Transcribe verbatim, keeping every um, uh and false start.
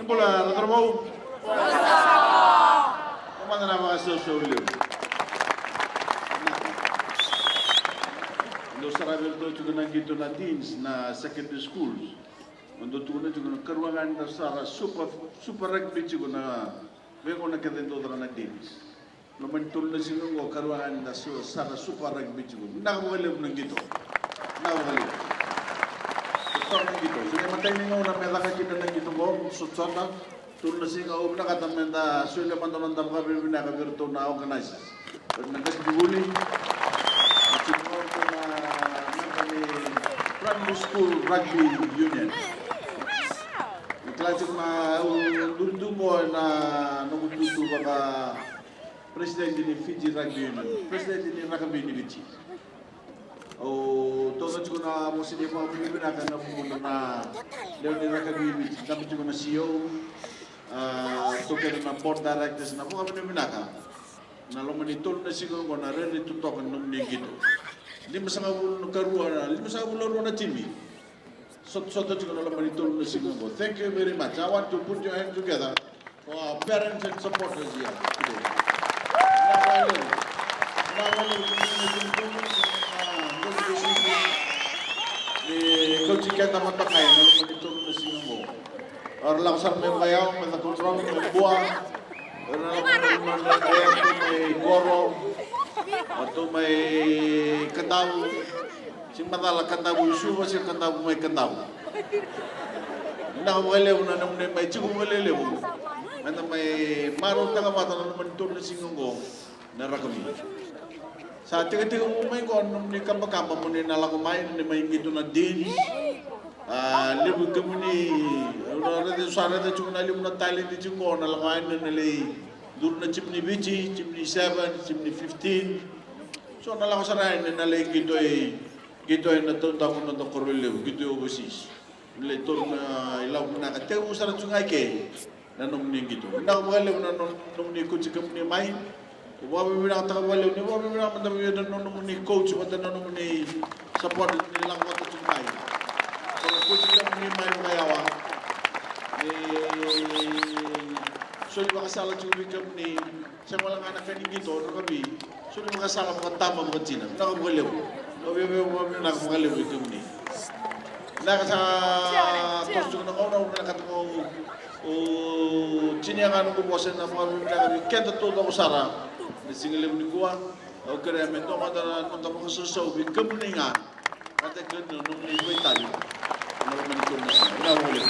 Bula, na cauravou. Ko mada na vakasausau levu. Dou saravi ratou tiko na qito na Deans na secondary schools. Dou tukuna tiko na karua ga ni da sara Super, Super Rugby tiko na veigauna kece dou caka na Deans. Loma ni tolu na siga oqo, karua ga ni da su-, sara Super Rugby tiko. Vinaka vakalevu na qito. Vinaka vakalevu. Totoka na qito. Sa na imatai ni gauna me caka kina na qito oqo, sotasota. Tolu na siga au vinakata me da solia mada na noda vakavinavinaka vei iratou na organizers. Na qasenivuli. Na tiko na, na, ni Primary School Rugby Union. Ni kila tiko na, au duri tu oqo ena noqu itutu vaka President ni Fiji Rugby Union, President ni Rakavi ni Viti. Au taura tiko na vosa ni vakavinavinaka ena vuku na lewe ni rakavi ni Viti, dabe tiko na C E O, a, taukena na board directors, na vakavinavinaka. Na loma ni tolu na siga oqo na rere totoka na nomuni qito. Limasagavulu na karua, limasagavulu na rua na timi. Sotasota tiko na loma ni tolu na siga oqo. Thank you very much. I want to put your hand together for our parents and supporters here today. Vinaka vakalevu. Vinaka vakalevu. Ni kauti keda vata mai na loma ni tolu na siga oqo. Era lako sara mai Vakayawa, mai Cakaudrove, mai Bua. Era lako mai, mai, mai Koro. Ratou mai Kadavu. Sega ni macala Kadavu i Suva se Kadavu mai Kadavu. Vinaka vakalevu na nomuni mai tiko vakalevu. Meda mai marautaka vata na loma ni tolu na siga oqo na rakavi. Sa tekateka mai oqo na nomuni kabakaba mo ni na lako mai, ni mai qito na Deans. A, levu kemuni, au na raica, sa raica tiko na levu na talent tiko oqo na lako mai na lai duru na timi ni Viti, timi ni seven, timi ni fifteen. So na lako sara yani na lai qito i, qito ena taudaku na noda koro levu, qito i overseas. Ni lai taura na ilavo vinaka, tekivu sara tu ga i ke na nomuni qito. Vinaka vakalevu na no-, nomuni kauti kemuni mai. Vakavinavinakataka vakalevu, ni vakavinavinaka mada vei na nomuni coach vata na nomuni support ni lako vata tu mai. Ko na kauti kemuni mai Vakayawa. Ni soli vakasala tu vei kemuni. Sega wale ga na ka ni qito, rakavi. Soli vakasala vakatama vakatina. Vinaka vakalevu. Au via, via, via, vinaka vakalevu vei kemuni. Vinaka sa toso tiko na gauna, au vinakata meu, au tinia ga noqu vosa ena vakavinavinaka vei keda taucoko sara. Na siga levu nikua, au kerea me dua mada na noda vakasausau vei kemuni ga. Vata kei na nomuni vakaitavi. Na loma ni tolu na siga. Vinaka vakalevu.